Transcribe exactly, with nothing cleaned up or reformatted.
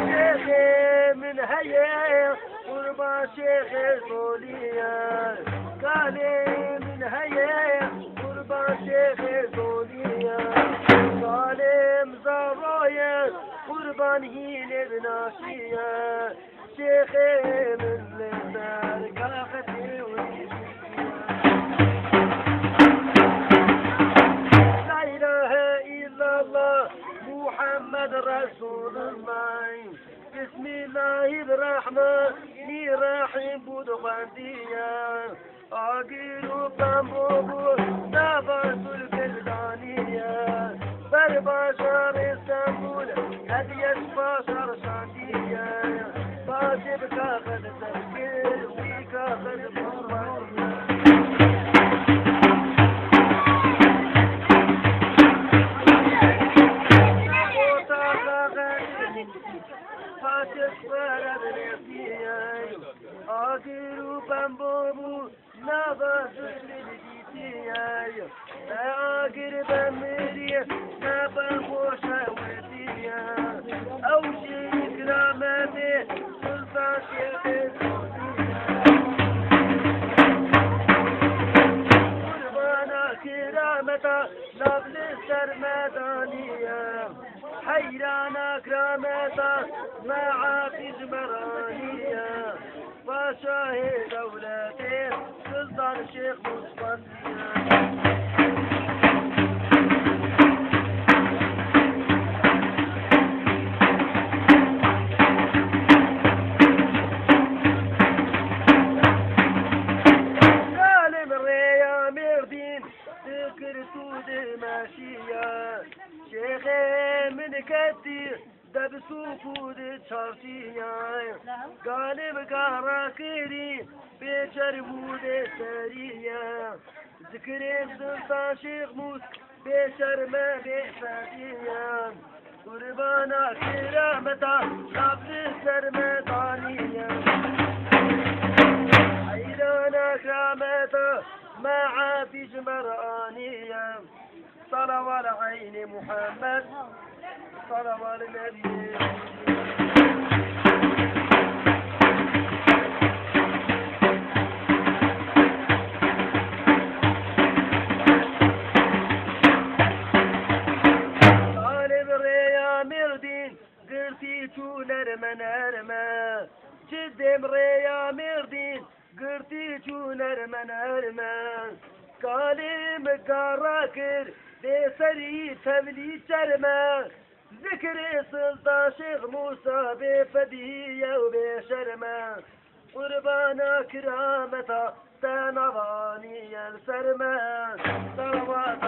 Şêxê min heye, qurban şêxê zolî ye. Kalê min heye, qurban şêxê zolî ye. Kalê min zaro ye, qurban hînê bi naşî ye. Şêxê min li ser kaxetê wî La ilahe illallah Muhammed Resulullah. Bismillahirrahmanirrahim bû dixwendiye. Agir û pembo bû nava Zulfir daniye. Ber bajarê Stenbûl hediye ji paşa şandiye. Paşê bi kaxet ser kir, wî kaxet bi Paşê ji xwe re dilêxtiye. Agir û pembo bû nava Zulfir dîtiye. Me agir be mirî, me pembo şewitiye. Ew jî kirametê Sultan Şêxê Zolî ye. Qurbana kirameta nav li ser me daniye. Heyrana kirameta me Efî ji me re aniye. Paşayê dewletê Sultan Şêx Mûs xwendiye. Salim rêya Mêrdîn dikir tu dimeşiye. Şêxê min ketî Debsûk û di çarşiya Galim gara kirî bê çerm û bê seriye. Zikirê Sultan Şêx Mûs bê şerme bê fediye. Qurbana kirameta nav li ser me daniye. Heyrana kirameta me Efî ji me re aniye. Salavat li eynê Muhammed. Salavat li Nebiyê. Salim rêya Mêrdîn girtî çû nerme nerme. Çi dem rêya Mêrdîn Girtî çû nerme nerme, Galim gara kir, bê serî tevlî çerme. Zikirê Sultan Şêx Mûsa bê fediye û bê şerme. Qurbana kirameta te nav aniye li ser me. Salawat